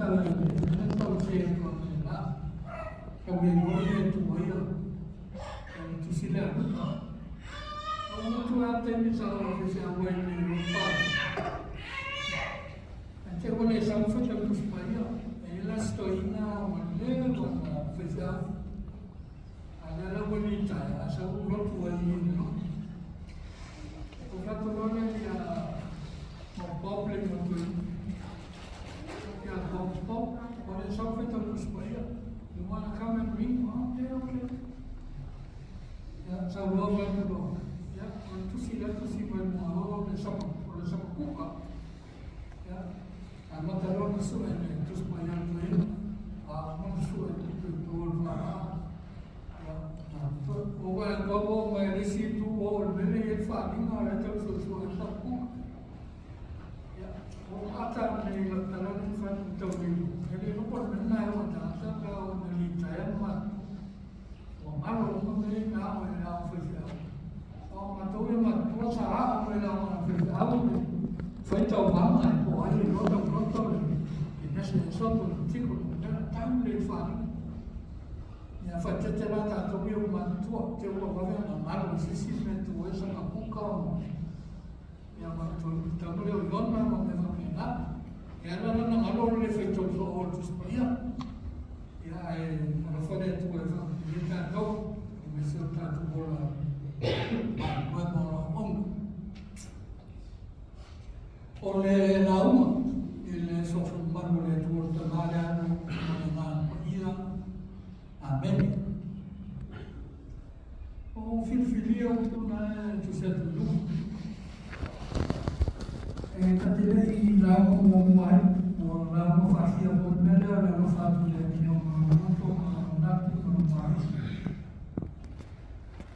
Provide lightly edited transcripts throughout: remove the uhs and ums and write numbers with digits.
tala i le mea tau se atu a le la. Tau e loa le tu ai a. O tusi le a Luka. O matu a taimi sa o se se aua i le lopa. Ae te ua le sau fa tau tusi paia. E la stoina o le wa na faifeau. A lea la ua litaea, a sau lotu ai i le lotu. O fato loa lea ia o Bob le motu ia Bob Bob, o le sau fa tau tusi paia. You wanna come and read? Okay, okay. Ia, sau loa mai tu loa. Ia, o le tusi lea tusi mai mua o le sapa, o le sapa kuka. Ia, a mata loa na sue le tusi paia atu ai. A mana sue le tu tu o le wha. Ia, o wai kua o mai le si tu o le mele i le whalinga le tau sue sue le sapa kuka. Ia, o ata nei la tala ni whai tau ni. E le loko le mena e o tata ka o na li taia ma. Ua malo uma me na o e la o whai O matou ia matua sa ao mai la ona faifeau le faitauvaga e po ai le loa tauloto le nese e soto le tiko le mea tau le whalinga. Ia whaitete la tātou ia matua te ua wawe ana ngalo i sisi me tu e sa ka puka o ia matua i tau leo i ona ma me whapena. Ia la lana ngalo le whaitau so o le ia. Ia e alofa le Atua e whakapiria tātou, e me se o tātou ola moe mo ola onga. O le lauga i le sofa mamalu o le Atua o le Tama le Alo ma le Agaga Paia. Amene. O filifilia upu na e tusi atu i luga. E ta te lei lauga muamua ai, ua lauga faafia foi le mea lea o le alofa atu i le Atua ma lona loto ma lona manatu ma lona malosi.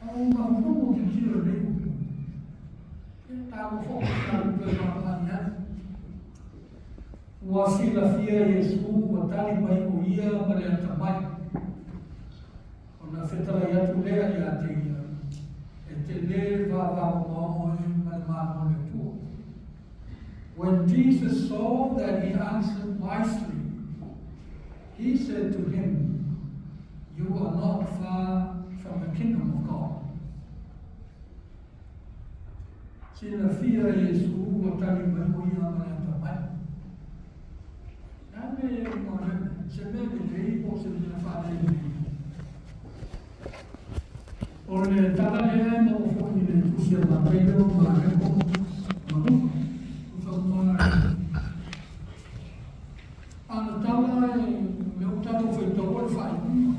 A o mahumahu o tilotilo i lenei upu, e taua foi o tatou toe vaavaai ai. Ua silafia Iesu ua tali mai o ia ma le atamai. Ona fetalai atu lea ia te ia, E te lē vavamamao oe ma le Malo o le Atua. When Jesus saw that he answered wisely, he said to him, You are not far from the kingdom of God. Silafia Iesu ua tali mai o ia ma le atamai. Na me se mea lelei po o se mea faalelei. O le tala lea e maua foi i le tusi a Mataio, Mareko ma Luka. Tusa uma a na tala e lea ua tatou faitaua le faaiuga.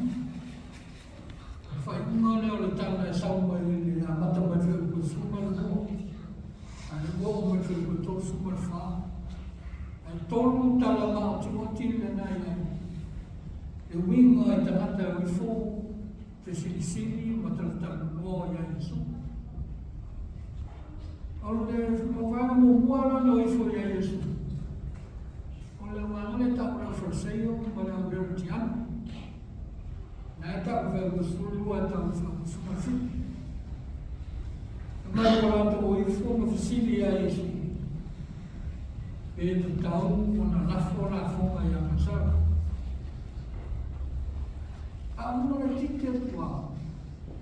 O le faaiuga lea o le tala e sau mai le amata mai le fuaiupu 12, a le ua oo mai le fuaiupu 34. Ae tolu tala maotioti lena i ai. E uiga i tagata e o ifo, fesilisili ma talataluloa ia Iesu. O le vaega muamua la na o ifo ia Iesu, o le vaega lea e tau o le Aufariseio ma le Auherodiano. Na e tau fai ua 12 e tau fai ua 17. E mai o latou o ifo ma fesili ia Iesu, pe tatau ona lafo lafoga ia Kaisara. A o luna laitiiti atu lava,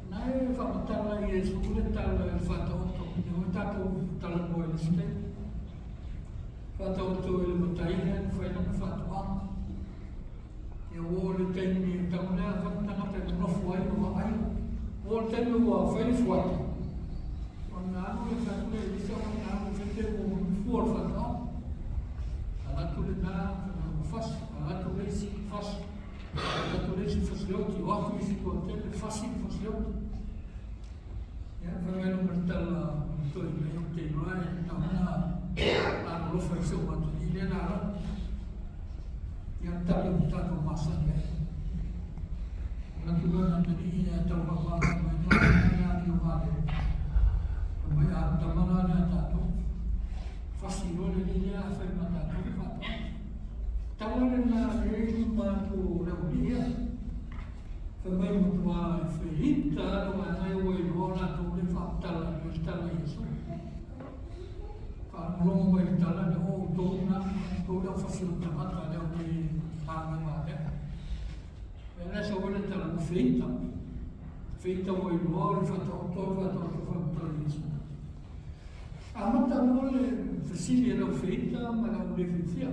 na e faamatala i Iesu le tala i le Faataoto, e oi tatou talanoa i le isi taimi. Faataoto i le matai lea na fai lana faatoaga. Ia ua oo i le taimi e tau lea fai tagata e nonofo ai ma vaai. Ua oo i le taimi ua fai le fuata, ona alu le fai atu lea i lisa ona alu fai pe ua fua le faatoaga. Alu atu lena, ua fasi, alu atu le isi, fasi. Alu atu le isi fasioti, o atu isi toatele, fasi le fasioti. Ia, fai mai loa ma le tala toi mai ou te iloa e tatau ona alolofa i si ou atalii lea na alala. Ia, tali o tatou masani ai. Manatu loa na atalii e tau vaavaai mai loa le ali o vale. Mai a tama la lea tatou. Fasi loa le alii lea fai ma tatou faatoaga. Tala lena lea i luma atu o le aualii ia. Fai mai matua e feita le vaega ia ua iloa latou le faamatala i le tala i Iesu. Faalogologo mai i le tala lea, o outou na, outou le aufasi o tagata le au le feita. Feita ua iloa o le faataoto o le faataoto faamatala i Iesu. Amata loa le fesili e le au feita ma le au le fiafia.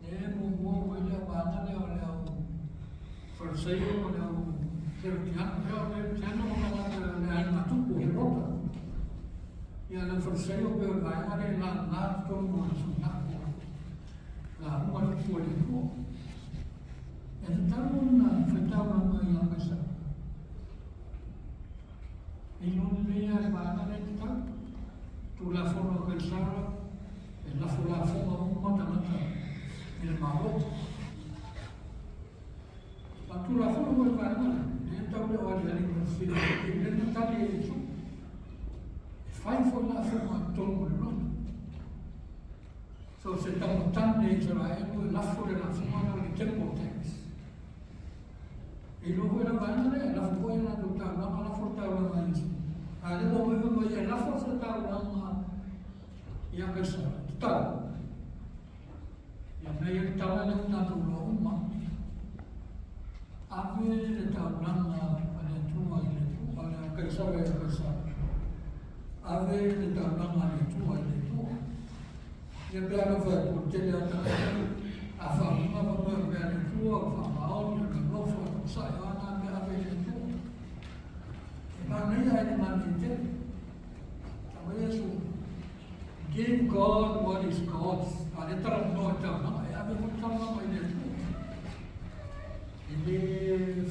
Lea e muamua oo ai le au vaega lea o le au Farisaio ma le au Herodiano. Le au Herodiano o tagata o le aiga tupu o Herota. Ia le au Farisaio pei o le vaega lea e lagalaga totonu o le suigapo lauga le upu a le Atua. E tatau ona faitaulaga ia Kaisara. E iloa lelei lava le vaega lea e tatau. Tulafono a Kaisara, e lafo lafoga uma tagata i le Malo. A o le Tulafono foi le vaega lea, lea e tau le o aliali mai le fesili, lea na tali e Iesu. E fai foi lafoga i totonu o le lotu. So se taumatane i Isaraelu e lafo le lafoga lea o le temple tax. E iloa foi la vaega lea, e lafo foi e latou taulaga, lafo le taulaga a Iesu. A lea ua omai fai mai e lafo se taulaga ia Kaisara, e tatau. Ia mea ia le tala lea ua tatou iloa uma. Ave le taulaga a le Atua i le Atua, a le Kaisara ia Kaisara. Ave le taulaga a le Atua i le Atua. Ia pe a na fai atu o le tele lava o tagata, a faauiga fai mai o le mea a le Atua, o le faamaoni, o le alofa, o le onosai, o a na mea ave i le Atua. E manaia ae le manaia tele. Fai mai Iesu, Give God what is God's. A lea talanoa i taulaga, e ave foi le taulaga i le Atua. E le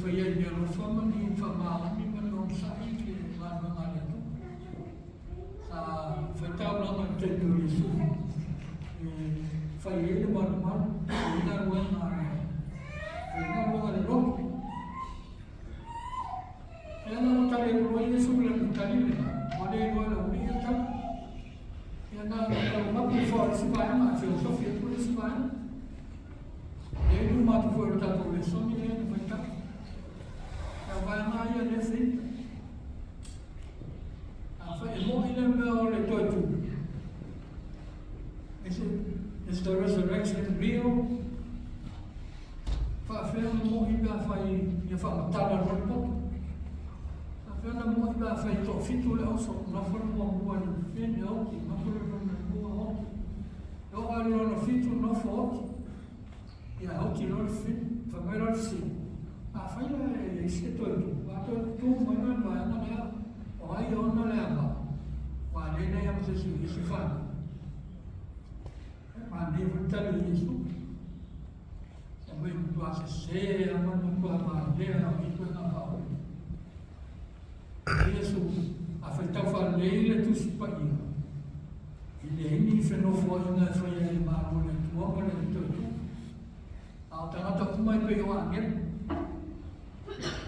faia i le alofa ma ni faamaoni ma ni onosai le galuega a le Atua. Sa fai taulaga i le taimi o Iesu e fai ai le malumalu, fai ai galuega a le, fai ai galuega a le lotu. Ia na ua tali atu loa Iesu i lana tali lena, ua le iloa e le aualii ia tali. Ia na ona tau mapu ifo a le isi vaega, ae feosofi atu le isi vaega. Lea i luma atu foi o le tatou lesoni lea na faitau. Ia o vaega lava ia lea e feita. Afai e moni le mea o le toe tu, is it, is the resurrection real? Faafefea ona moni pe afai ia faamatala loa le poto? Faafefea ona moni pe afai e toafitu le auso, nofo le muamua i le fene oti, nofo le lona lua oti, e oo lava i le lona fitu nofo oti, ia oti loa le fene. Fai mai loa le fesili, afai la e i ai se toe tu, a toe tu mai la le vaega lea, o ai e ona le ava? Aua o lea e leai lava ma se isi o isi fanau. E manaia foi le tali a Iesu. E mai matua sese lava ma le matua valea o nei ituaiga faaofi. Iesu, a faitau faalelei le Tusi Paia, e leai ni fenofoaiga e faia e le Malo o le Atua ma le Toeatua. A o tagata uma e pei o agelu.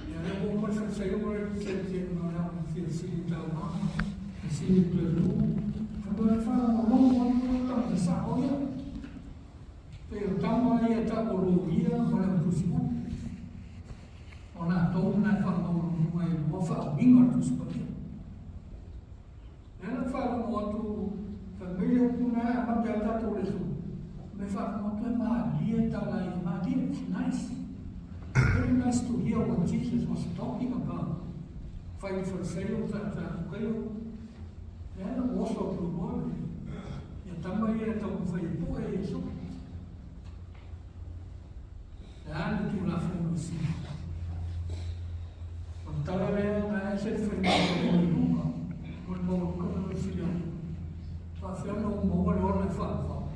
Ia lea ua uma le Farisaio ma le Saduceo ma le au fia fesili i taulaga, fesili i le Toeatua. Fai mai, faalogologo atu le tagata sao ia. Pei o tama ia e tau o loia ma le au tusi upu. O latou na e faamaualuluga e lua faauiga o le Tusi Paia. Lea na faalogo atu, fai mai le upu na e amata ai le tatou lesona, me faalogo atu e malie tala ia, malie, it's nice. Very nice to hear what Jesus was talking about. Fai le Farisaio, sa Sadukaio, lea na oso atu loa ia tama ia e taumafai e pue Iesu. Le a le Tulafono sili? O le tala lea na ese le faimaua o Luka, o le mau Luka na fesili atu, faafefea ona ou maua le ola e faavavau?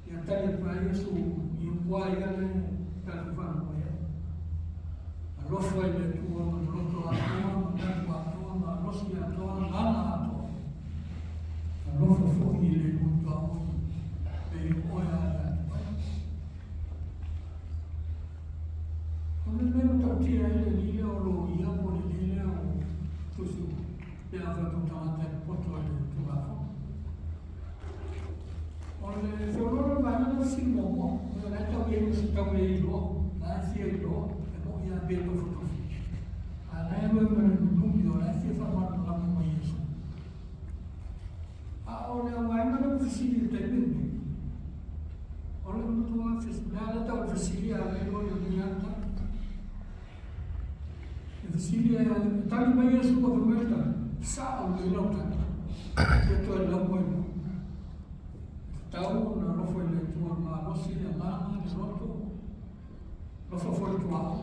Ia tali atu ai Iesu i upu lava ia lea tatou faalogo ai. Alofa i le Atua ma le loto atoa, manatu atoa, malosi atoa, agaga atoa. Alofa foi i le lua tuaoi pei o oe lava ia te oe. O le mea matautia ai le alii lea o loia po o le alii lea o tusi pe a fai atu tagata e poto i le Tulafono. O le feoloolo o le vaega lea o fesili muamua, o la e tau i ai ma se tau le iloa, la e fia iloa, e moni lava pei e tofutofu, a o la e alu ai ma le nunumi, o la e fia faamalamalama mai Iesu. A o le auvaega lea ua fesili i le taimi lenei, o le matua lea tau o le fesili a le iloa lelei lava le tali. fesili e tali mai Iesu ma fai mai le tali, Sao lelei lau tali. Ia toe lau mai loa. E tatau ona alofa i le Atua i le malosi, le agaga, le loto, alofa foi i le tuaoi.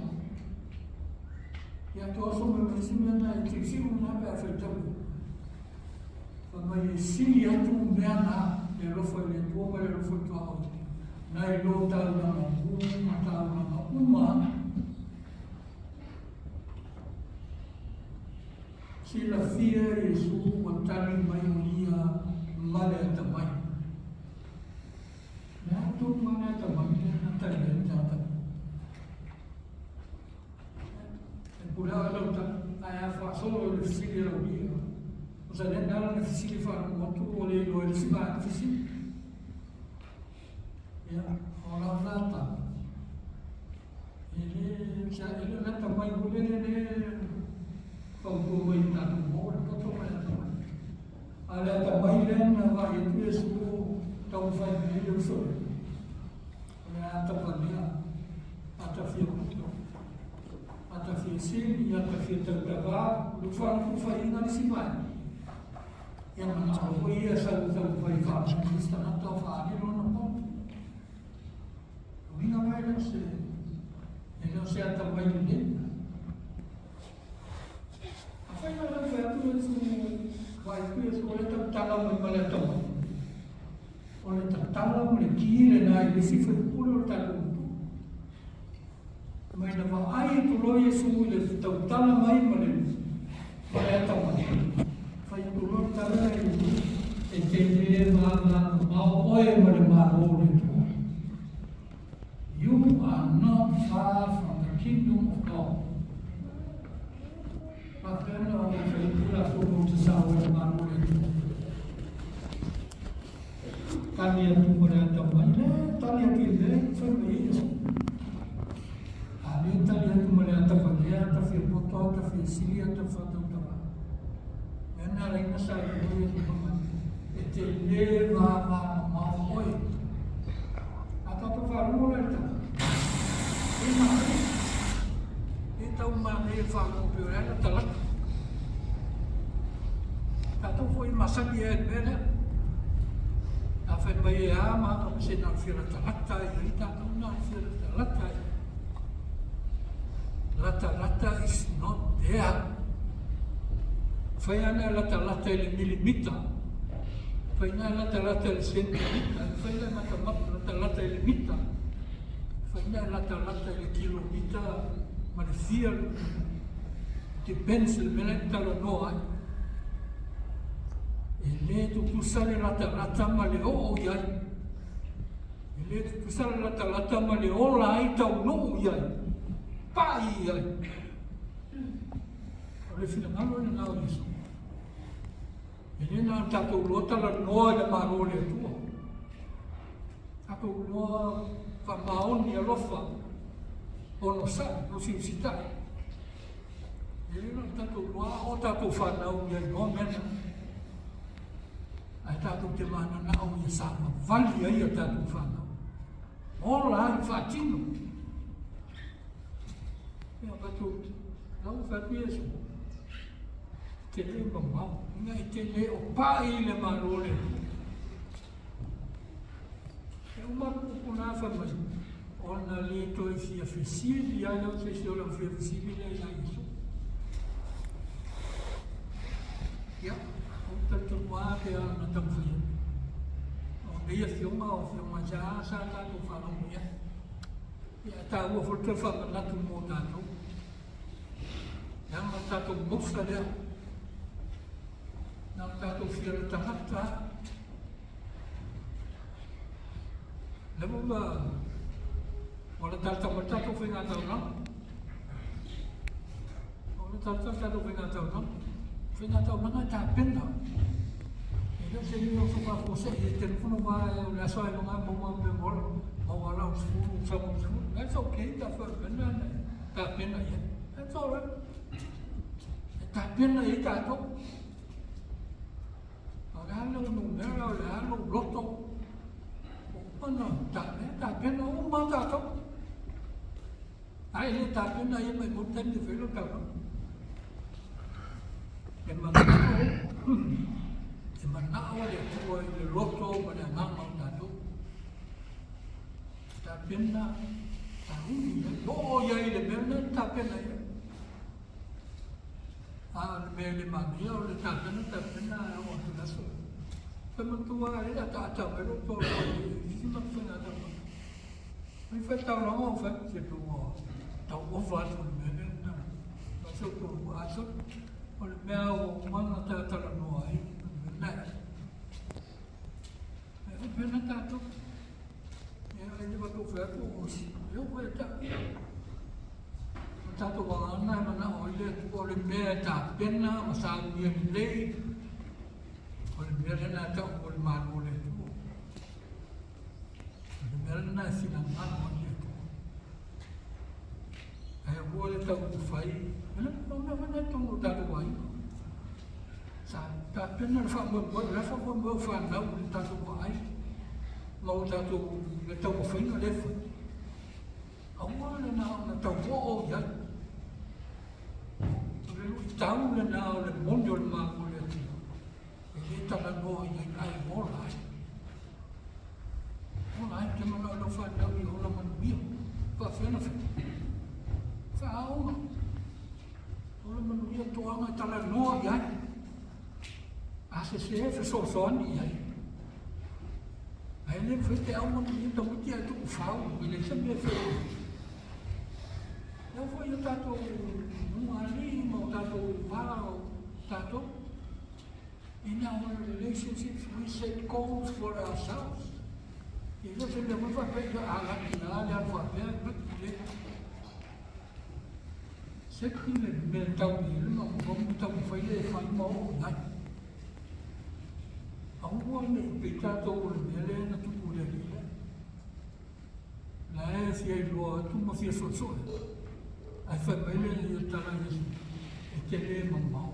Ia toe oso mai ma isi mea na e tilisiu lena pe a faitau. Fai mai e sili atu mea na le alofa i le Atua ma le alofa i le tuaoi nai lo taulaga mu ma taulaga uma. Silafia Iesu ua tali mai o ia ma le atamai. Le a tonu lava le atamai lea na tali ai le tagata. E pule lava lau tali, ae a faasolo i le fesili a lau ia, o sa lea na le fesili faalogo atu ua le iloa e le isi vaega fesili. Ia, o lau la tali, e le, sa e le o le atamai foi lele le fautua mai i tatou maua le poto ma le atamai. A o le atamai lea na vaai atu Iesu o taumafai mai ai le uso lea, o le ata valea, ata fia poto, ata fia sili, ata fia tautava, o le faaluafaiina le isi vaega. Ia manao foi ia sau taumafai e faamoe isi tagata o faaali lona poto. O uiga la e le o se, e le o se atamai lelei. Afai la lau fai atu Iesu, vaai atu Iesu o lea tautala mai ma le atamai. O le tatala ma le ki lena i le isi faipule o le tatou atunuu. Mai na vaai atu loa Iesu i le tautala mai ma le ma le atamai. Fai atu loa le tala lea i Iesu, e te le vavamamao oe ma le Malo o le Atua. You are not far from the kingdom of God. Faapea na ou fai atu Tulafono ou te sao ai i le Malo o le Atua. Tali atu ma le atamai, le tali atu i mea i fai mai ai Iesu. A le tali atu ma le atavalea, ata fia poto, ata fia sili, ata faatautava. Mea na ala ai na saunoa Iesu fai mai, e te le vavamamao oe. A tatou faalogo la i le tala, e manaia, e tau manaia i le faalogo pei o le a latalata. Tatou foi masani ai i le mea lea. A fai mai e a ma se na o le fia latalata i ai tatou na o le fia latalata i ai. Latalata is not there. Fai lava na latalata i le milimita. Fai na latalata i le sentimita. Fai na latalata i le mita. Fai na latalata i le kilomita ma le fia Depends i le mea la e talanoa ai. E le tutusa le latalata ma le oo i ai. E le tutusa le latalata ma le ola ai taunuu i ai. Pai i ai. O le finagalo lena o Iesu. E le na o tatou loa talanoa i le Malo o le Atua. Tatou loa faamaoni alofa onosai, usiusitai. E le na o tatou loa o tatou fanau ia iloa mea na. Ae tatou te mananao ia savavali ai a tatou fanau. Ola ai faatino. Ia tatou, lau fai atu Iesu, te le mamao, ina e te le o pai i le Malo o le Atua. E uma atu upu na fai mai, ona le toe fia fesili lava lea o se isi o lau fia fesili lea ia Iesu. Ia, ou te talitonu lava pe a na taumafai atu. O nei afioga o afioga sa sa tatou faalogo i ai. Ia, e taua foi le toe faamanatu mo tatou. Leaga o tatou mosa lea. Na o tatou fia latalata lava. Leva ua ua latalata mai le tatou faiga taulaga. Ua latalata le tatou faiga taulaga. Faiga taulaga e tapena. E le o se mea o faafuasei e te nofonofo lava o le aso lava e luga maua mea mola, maua lau sefulu, sau sefulu. That's okay, tapena tapena i ai. That's all right. E tapena i ai tatou. O le a lou numera, o le a lou loto, ua uma ona tapena, tapena uma lava tatou. A e le tapena ia maimau le taimi e fai ai lau taulaga. E manao, e manao le Atua i le loto ma le agaga o tatou. Tapena, sauni, oo i ai le mea lena na tapena i ai. A o le mea le manaia o le tapena, tapena ae oo atu i le aso. Fai manatua lava e ataata mai lou toalua i isi matou faiga taulaga. Mai faitaulaga o fai, se pe ua tau ova atu i le mea lea na fai si ou toalua. A sole, o le mea ua uma ona ta talanoa ai, o le mea lena e. E faapena tatou. Ia, e le matou fai atu, e oo foi ia te au. O tatou vagana e manao ai le Atua, o le mea e tapena ma saunia lelei, o le mea lena e tau o le Malo o le Atua. O le mea lena e finagalo ai le Atua. Ae aua le taumafai, o le mea foi lena i totonu o tatou aiga. Sa tapena le faamoemoe, o le a faamoemoe o fanau i le tatou vaai ma o tatou le taumafaiga lea e fai. Aua le na ona tauoo i ai. O le luitau lena o le moni o le Malo o le Atua. E le talanoa i ai ae ola ai. Ola ai, te manao i lau fanau ia ola manuia. Faafefea ona fai? Faaaoga. Ola manuia toaga e talanoa i ai. A sese e fesoasoani i ai. Ae le mafai te au manuia tamaiti ae tuufau i leai se mea e fai ai. Lea foi o tatou ulugalii ma o tatou va o tatou. In our relationships we set goals for ourselves. E le o se mea foi faapea ia a laki la le alu faapea le set ni le mea tau i le ma ma taumafai le e fai ma oo i ai. Aua ne i pei tatou o le mea lea na tupu i le alii lea. La e fia iloa atu ma fia suesue. Ae fai mai le alii o tala i Iesu, e te le mamao.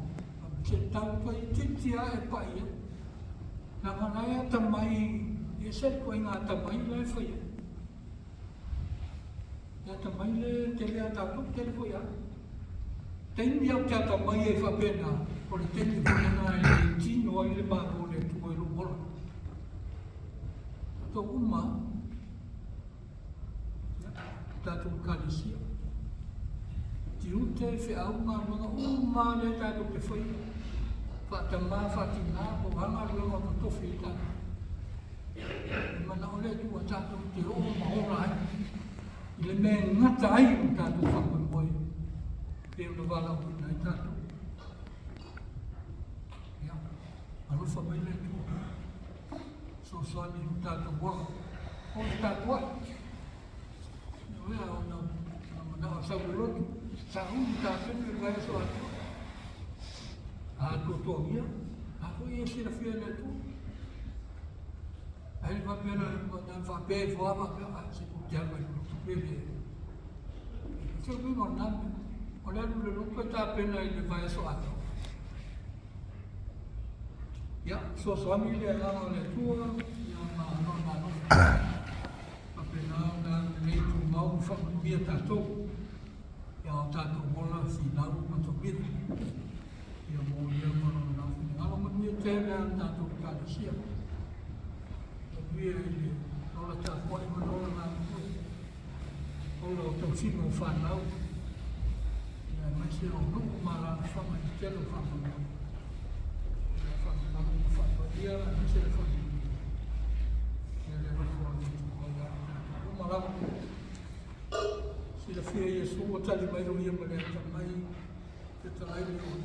Se tau toeitiiti lava e pai ai. Leaga la e atamai, e ese le ituaiga atamai la e fai ai. E atamai le tele a tatou, tele foi lava. Taimi au te atamai ai faapena, o le taimi foi lena e le tino ai le Malo o le Atua i lou ola. Tatou uma, ia, tatou ekalesia. Tiute, feau, galuega uma lea tatou te faia. Faatamā, faatinā, po o a galuega o totofi ai tatou. E manao le Atua tatou te oo ma ola ai i le mea e gata ai lo tatou faamoemoe pei ona valaauina ai tatou. Ia, alofa mai le Atua. Fesoasoani i lo tatou ola. O le tapuai. Ioe, ona manao sau le loto. Sa umi tapena le vaiaso atoa. A atoatoagia, a foi e silafia e le Atua. Ae le faapea la, na faapea ifo lava faapea, a se tou te alu ai i le lotu pe le. Se uiga o lena mea. O le alu i le lotu e tapena i le vaiaso atoa. Ia, fesoasoani le agaga o le Atua, ia ma lona alofa. Faapena ona agalelei tumau ma faamanuia tatou. Ia o tatou ola, finau ma tauila. Ia molia ma lona nao finagalo manuia tele a le tatou Ekalesia. Manuia i le ola tapuai ma le ola galulue. Ola o tausiga o fanau. Ia aemaise o nuu ma alaalafaga i le tele o faamoemoe. Ia faamamalu ma faapaia aemaise le faamanuia. Ia le alofa o le Atua ia te tatou uma lava. Silafia e Iesu ua tali mai o ia ma le atamai, fetalai le o